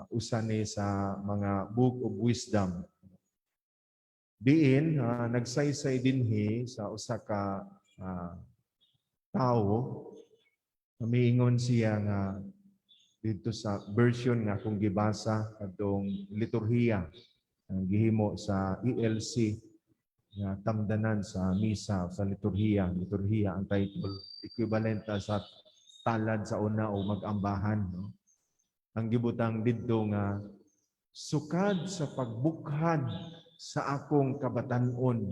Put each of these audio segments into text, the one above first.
Usa ni sa mga Book of Wisdom. Diin nagsaysay dinhi sa usa ka tawo. Miingon siya nga dito sa version nga akong gibasa kadtong liturhiya ang gihimo sa ELC nga tamdanan sa misa, sa liturhiya. Liturhiya ang title, equivalent na sa talad sa una o mag-ambahan, no? Ang gibutang didto nga sukad sa pagbukhad sa akong kabatanon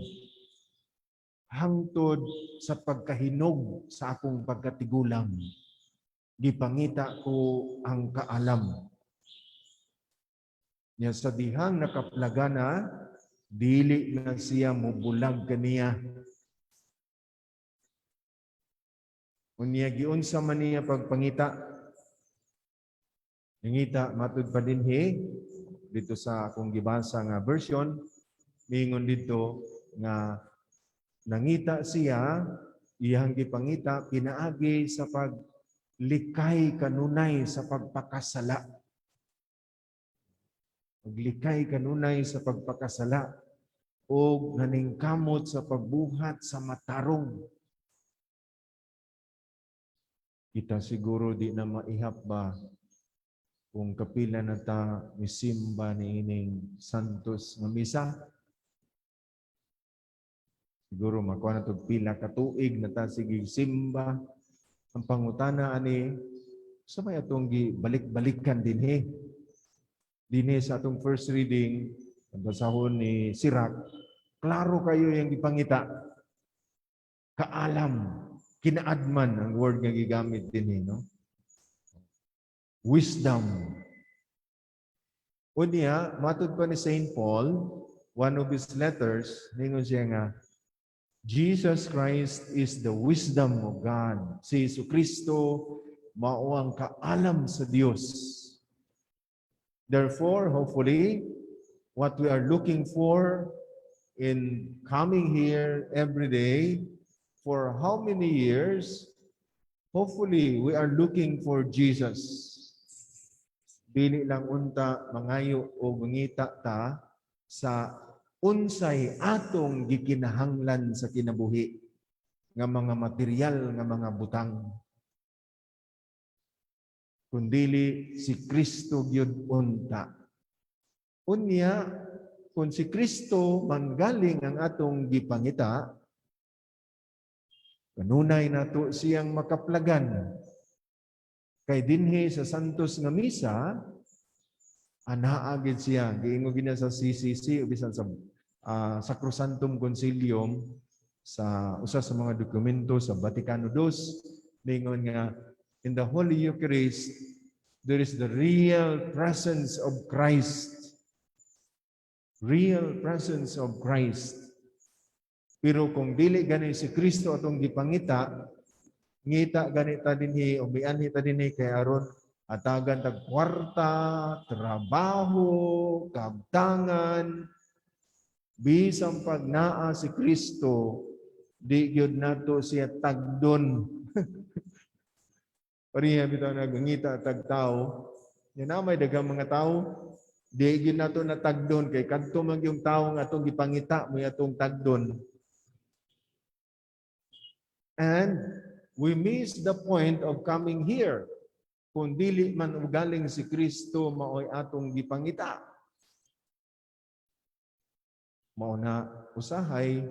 hangtod sa pagkahinog sa akong pagkatigulang, gipangita ko ang kaalam. Nya sa dihang nakaplaga na, dili na siya mobulag kaniya. Unya giunsa man niya pagpangita? Nangita matud pa dinhi dito sa akong gibasa nga version, miingon dito nga nangita siya, iyang gipangita pinaagi sa paglikay kanunay sa pagpakasala. Paglikay kanunay sa pagpakasala o naningkamot sa pagbuhat sa matarong. Kita siguro di na maihap ba kung kapila na ta misimba ni ining Santos nga misa. Siguro makuha na tog pila ka tuig na ta sige simba. Ang pangutana ani, sa may atong balik-balikan dinhi? Dinhi sa atong first reading, ang basahon ni Sirach, klaro kayo yung gipangita. Kaalam, kinaadman ang word nga gigamit dinhi, no? Wisdom. Unya, matud pa ni Saint Paul, one of his letters, ningon siya nga, Jesus Christ is the wisdom of God. Si Jesu Kristo mao ang kaalam sa Dios. Therefore, hopefully, what we are looking for in coming here every day for how many years, hopefully, we are looking for Jesus. Dili lang unta mangayo o mangita ta sa unsay atong gikinahanglan sa kinabuhi nga mga material nga mga butang, kundili si Kristo gyud unta. Unya kung si Kristo manggaling ang atong gipangita, kanunay nato siyang makaplagan, kay dinhi sa Santos nga Misa anaa gid siya. Giingon gid sa CCC o bisan sa Sacrosanctum Concilium, sa usa sa mga dokumento sa Vaticano II, ningon nga in the Holy Eucharist there is the real presence of Christ, real presence of Christ. Pero kung dili gani si Kristo atong gipangita, ngita gani ta dinhi o mianhi ta dinhi kay aron atagan tag kwarta, trabaho, kabtangan, bisan pag naa si Kristo, di gyud nato siya tagdon. Pareha bitaw nagangita tag tao, yan na may daghang mga tao, di gyud nato natagdon kay kadto man yung tao nga atong gipangita mo atong tagdon. And we miss the point of coming here kung dili man ugaling si Kristo maoy atong gipangita. Mao na usahay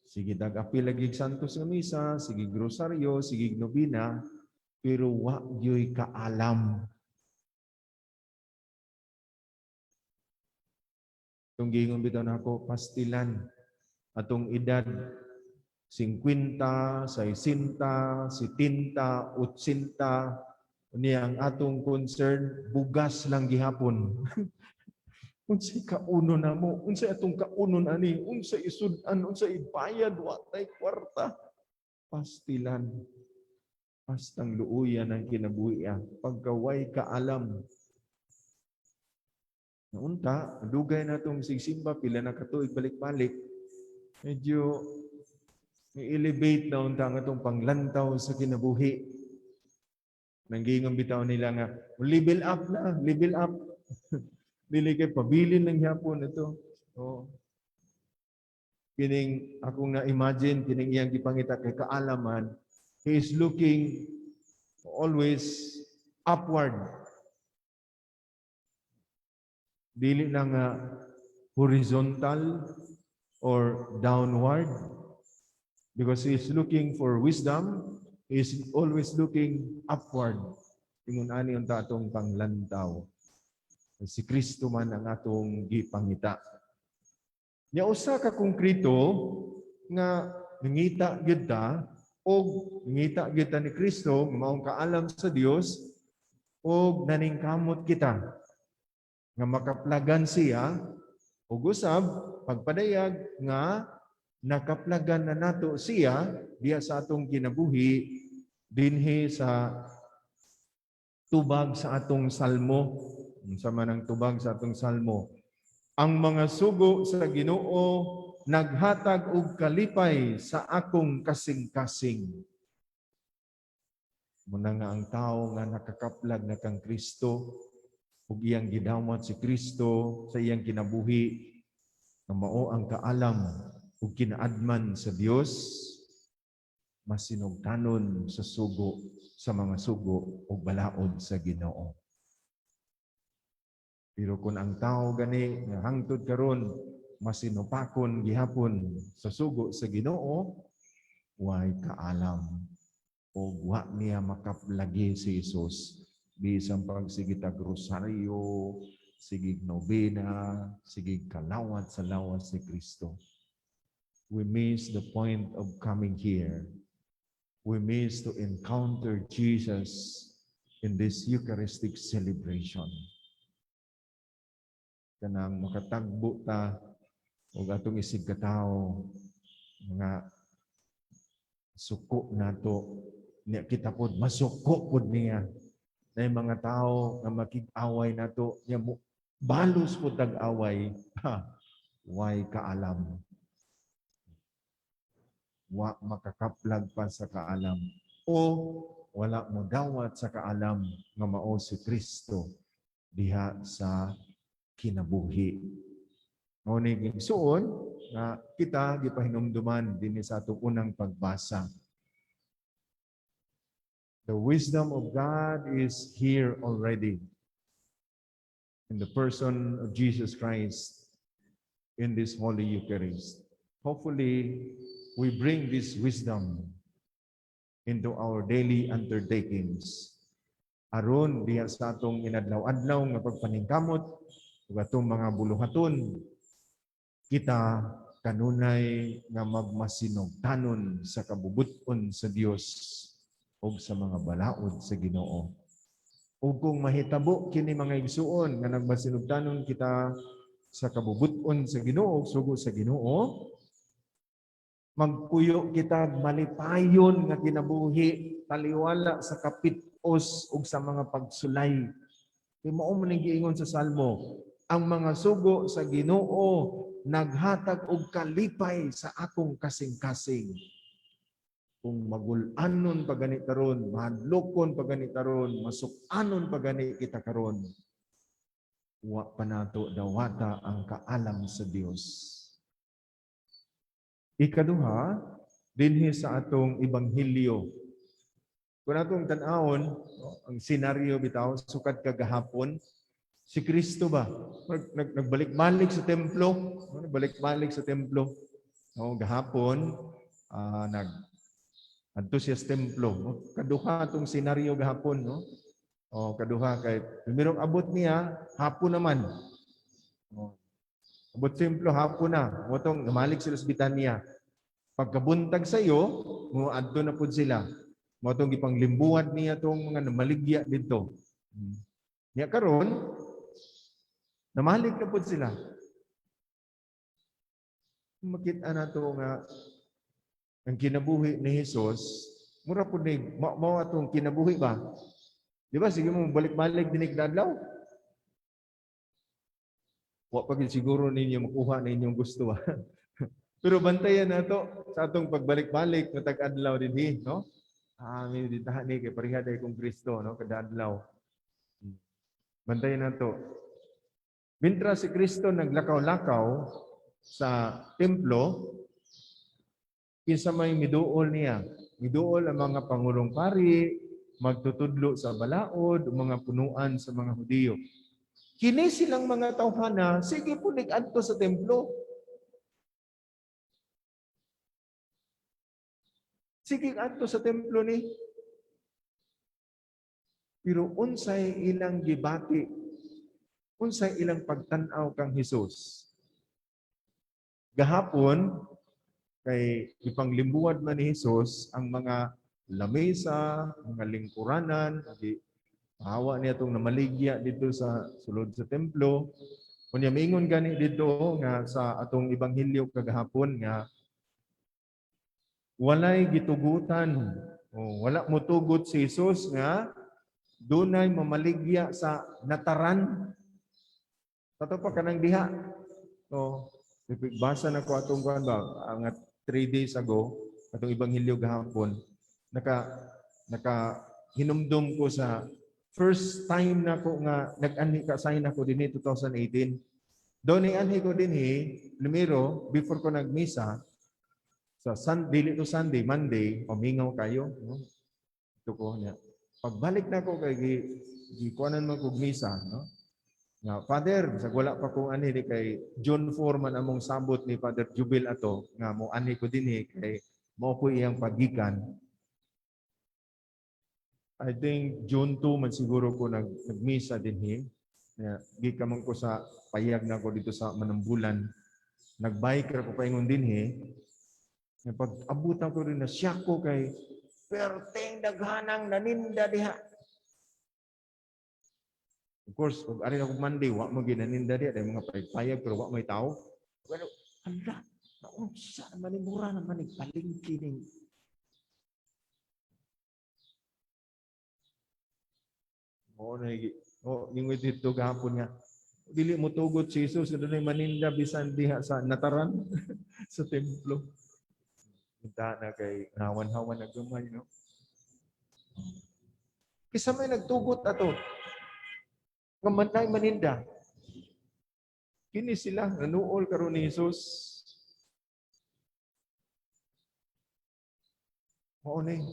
sige dag apil lagi Santos nga Misa, sige rosaryo, sige nobina, pero wa gyoy kaalam. Itong giingon bitaw nako, pastilan atong edad 50, 60, 70, 80, niya ang atong concern bugas lang gihapon. Unsay kauno na mo? Unsay atong kaunon ani? Unsay isud-an? Unsay ibayad? Wa tay kwarta. Pastilan. Pastang luuyan ang kinabuhi ah. Pagkaway kaalam. Naunta, dugay na itong sigsimba, pila na katuig balik-balik. Medyo i-elevate na unta ang atong panglantaw sa kinabuhi. Nanggingon bitaw nila nga level up na, level up. Dili kay pabilin lang gyapon ito. Oh. Kining akong na-imagine kining iyang gipangita kay kaalaman, he is looking always upward. Dili na nga horizontal or downward because he is looking for wisdom, he is always looking upward. Ingon ani unta atong panglantaw. Si Kristo man ang atong gipangita. Nya usa ka konkreto nga nangita gyud ta og nangita gyud ta ni Kristo nga maong kaalam sa Dios og naningkamot kita nga makaplagan siya ug usab pagpadayag nga nakaplagan na nato siya diya sa atong kinabuhi dinhi sa tubag sa atong salmo. Unsa man ang tubag sa atong salmo? "Ang mga sugo sa Ginoo naghatag og kalipay sa akong kasing-kasing." Muna nga ang tao nga nakakaplag na kang Kristo ug iyang gidawat si Kristo sa iyang kinabuhi nga mao ang kaalam ug kinaadman sa Dios, masinugtanon sa sugo, sa mga sugo ug balaod sa Ginoo. Pero kung ang tao gani nga hangtod karon masinupakon gihapon sa sugo sa Ginoo, way kaalam o wa niya makaplagi si Jesus bisan pag sige tag rosaryo, sige nobena, sige kalawat sa lawas si Kristo. We miss the point of coming here. We miss to encounter Jesus in this Eucharistic celebration. Kanang makatagbo ta og atong isig katawo nga suko nato niya, kita pod masuko pod niya na yung mga tao nga makig-away nato niya mo balos pod tag-away, ha, way kaalam, wa makakaplag pa sa kaalam o wala mo dawat sa kaalam nga mao si Kristo diha sa kinabuhi. Mao ni, igsuon, nga kita gipahinumduman dinhi sa atong unang pagbasa. The wisdom of God is here already in the person of Jesus Christ in this Holy Eucharist. Hopefully, we bring this wisdom into our daily undertakings. Aron diha sa atong inadlaw-adlaw nga pagpaningkamot ug atong mga buluhaton, kita kanunay nga magmasinugtanon sa kabubut-on sa Dios ug sa mga balaod sa Ginoo. Ug kung mahitabo kini, mga igsuon, nga nagmasinugtanon kita sa kabubut-on sa Ginoo, sugo sa Ginoo, magpuyo kita malipayon nga kinabuhi taliwala sa kapitos ug sa mga pagsulay. Kay mao man ang giingon sa Salmo, "Ang mga sugo sa Ginoo naghatag og kalipay sa akong kasing-kasing." Kung magul-anon pa gani karon, mahadlokon pa gani karon, masuk-anon pa gani kita karon, wa pa nato dawata ang kaalam sa Dios. Ikaduha, dinhi sa atong ebanghelyo. Kung atong tan-awon, no, ang senaryo bitaw sukad kagahapon, si Kristo ba nagbalik-balik sa templo, no, nagbalik-balik sa templo. No, gahapon nag adto siya sa templo. No? Kaduha atong senaryo gahapon, no? O kaduha kay primerong abot niya hapon naman. O, abot sa templo hapon na. Mao tong namalik sila sa Bitanya. Pagkabuntag sa iyo, mo adto na pud sila. Mao tong gipanglimbuhan niya tong mga namaligya didto. Nya karon namalik na pud sila. Makita nato nga ang kinabuhi ni Jesus, mura pud ni mao atong kinabuhi ba? Di ba? Sige mo balik-balik dinig adlaw. Wa pa gid siguro ninyo makuha na inyong gusto ba. Pero bantayan nato sa atong pagbalik-balik matag adlaw dinhi, no? Ah, may ditahan ni kay pareha day kong Kristo, no, kada adlaw. Bantayan nato. Mintras si Kristo naglakaw-lakaw sa templo, kinsa may miduol niya? Miduol ang mga pangulong pari, magtutudlo sa balaod, mga punuan sa mga Hudiyo. Kini silang mga tawhana, sige po adto sa templo. Sige adto sa templo ni. Pero unsay ilang gibati, unsay ilang pagtan-aw kang Hesus? Gahapon kay ipanglimbuwad man ni Hesus ang mga lamesa, mga lingkuranan, di pahawa niya itong namaligya dito sa sulod sa templo. Unya miingon gani dito nga sa atong ebanghelyo kagahapon nga walay gitugutan. O, wala motugot si Jesus nga dunay mamaligya sa nataran. Kato pa kanang diha. O, basa na ko atong kuan ba nga 3 days ago atong ebanghelyo gahapon, naka naka hinumdum ko sa first time na ko nga nag-anhi ka sign ako dinhi 2018. Do ni anhi ko dinhi primero before ko nagmisa sa dili to Sunday, Monday, pamingaw kayo, no? Ito ko niya. Pagbalik na ko kay gi gikuanan man kog misa, no? Nga, Father, bisag wala pa kong anhi di kay June 4 man among sabot ni Father Jubil ato nga mo anhi ko dinhi kay mao ko iyang pagikan. I think June 2 man siguro ko nagmisa dinhi. Ya, gikan man ko sa payag na ko dito sa Manambulan. Nagbike ra ko paingon dinhi. Nga pag abot ako rin na siya ko kay perteng daghanang naninda diha. Of course, pag ari ako Monday, wa mo ginaninda diha dahil mga payag-payag pero wa may tao. Pero hala, naunsa naman ni, mura naman ni palengke ning. Oo na, oh, yung dito gahapon nga dili mo tugot si Jesus nga dunay maninda bisan diha sa nataran sa templo. Punta na kay hawan-hawan na gamay, no? Kisa may nagtugot ato nga manay maninda. Kini sila nanuol karon ni Jesus. Mao ni.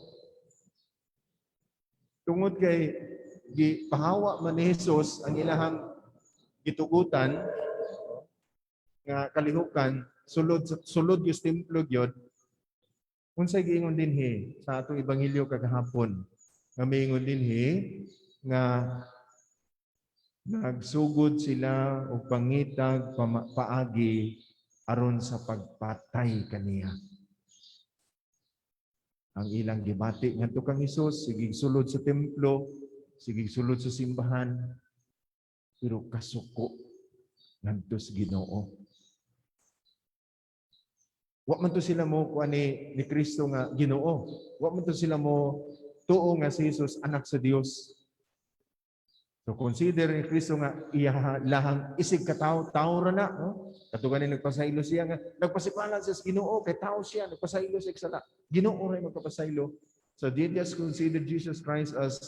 Tungod kay gipahawa man ni Jesus ang ilahang gitugutan nga kalihukan sulod sa sulod yung templo gyud. Unsay giingon dinhi sa atong ebanghelyo kagahapon? Nga miingon dinhi nga nagsugod sila og pangitag paagi aron sa pagpatay kaniya. Ang ilang gibati ngadto kang Hesus, sige sulod sa templo, sige sulod sa simbahan, pero kasuko ngadto sa Ginoo. Wa man to sila mo kuan ni Kristo nga Ginoo. Wa man to sila mo tuo nga si Jesus anak sa Dios. So consider ni Kristo nga iya lahang isig katawo, tao ra na, no? Kato gani nagpasaylo siya nga nagpasipalan siya sa Ginoo kay tao siya, nagpasaylo siya sa sala. Ginoo ra magpapasaylo. So they just consider Jesus Christ as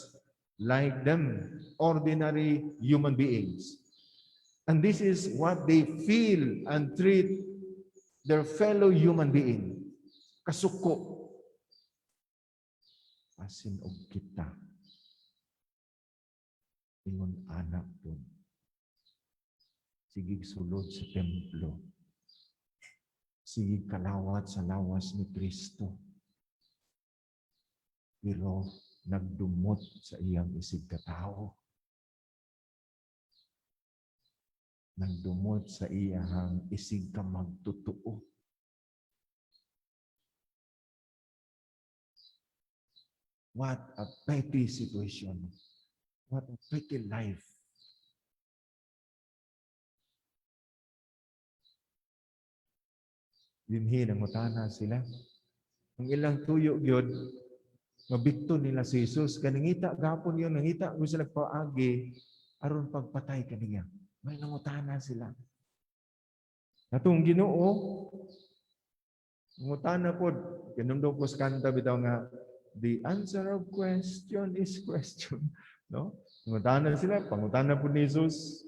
like them, ordinary human beings. And this is what they feel and treat their fellow human being. Kasuko. Asin og kita. Ingon anak po. Sige sulod sa templo. Sige kalawat sa lawas ni Kristo. Pero nagdumot sa iyang isig katao. Nagdumot sa iyang isig ka magtotoo. What a petty situation. What a petty life. Dinhi nangutana sila. Ang ilang tuyo gyud mabikto nila si Jesus. Kanangita gapon yun, nangita ko sila paagi aron pagpatay kaniya. May nangutana sila. Natong Ginoo, ngutana pod, ganun ko sa kanta bitaw nga The answer of question is question. No? Pangutana sila, pangutana pud ni Jesus.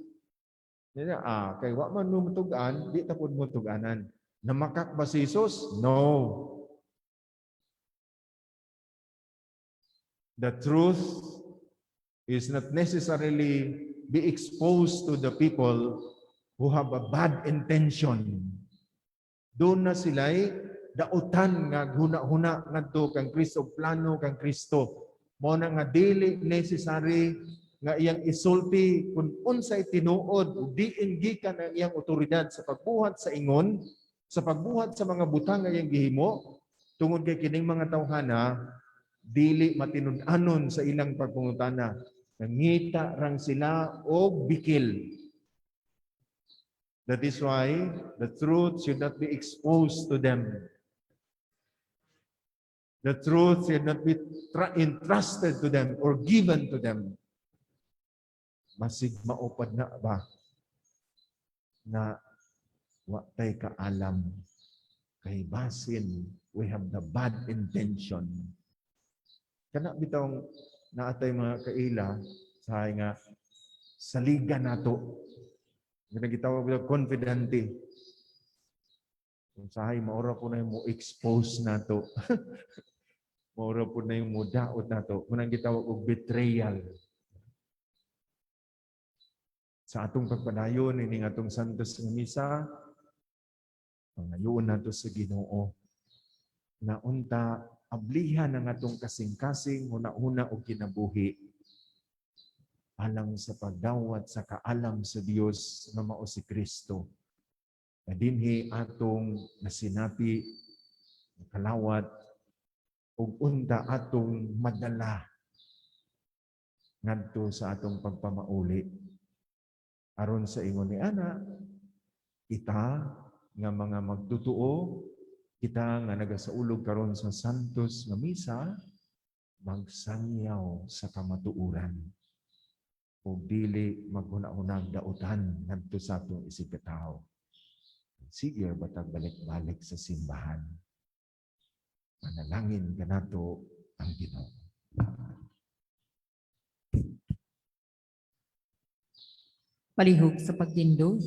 Niya, kay wa man mo mutug-an, di ta pud mo tug-anan. Namakak ba si Jesus? No. The truth is not necessarily be exposed to the people who have a bad intention. Duna sila'y dautan nga huna-huna ngadto kang Kristo, plano kang Kristo. Mao na nga dili necessary nga iyang isulti kung unsay tinuod ug diin gikan ang iyang otoridad sa pagbuhat sa ingon, sa pagbuhat sa mga butang nga iyang gihimo, tungod kay kining mga tawhana dili matinud-anon sa ilang pagpangutana. Nangita rang sila og bikil. That is why the truth should not be exposed to them. The truth should not be entrusted to them or given to them. Masig maupad na ba na wa tay kaalam kay basin we have the bad intention? Kana bitawng naatay mga kaila sa nga saligan nato. Nga gitawag og confidante. Kung sahay maura po na yung mo expose nato. Maura po na yung mo daot nato. Munang gitawag og betrayal. Sa atong pagpadayon ining atong Santos nga Misa, pangayoon nato sa Ginoo na unta ablihan ang atong kasing-kasing, huna-huna ug kinabuhi alang sa pagdawat sa kaalam sa Dios nga mao si Kristo. Na dinhi atong nasinapi, kalawat ug unta atong madala ngadto sa atong pagpamauli. Aron sa ingon ni ana, kita nga mga magtutuo, kita nga nagasaulog karon sa Santos nga Misa, magsangyaw sa kamatuoran ug dili maghuna-hunag dautan ngadto sa atong isig katawo. Sige batag balik-balik sa simbahan. Manalangin kanato ang Ginoo. Palihog sa pagtindog.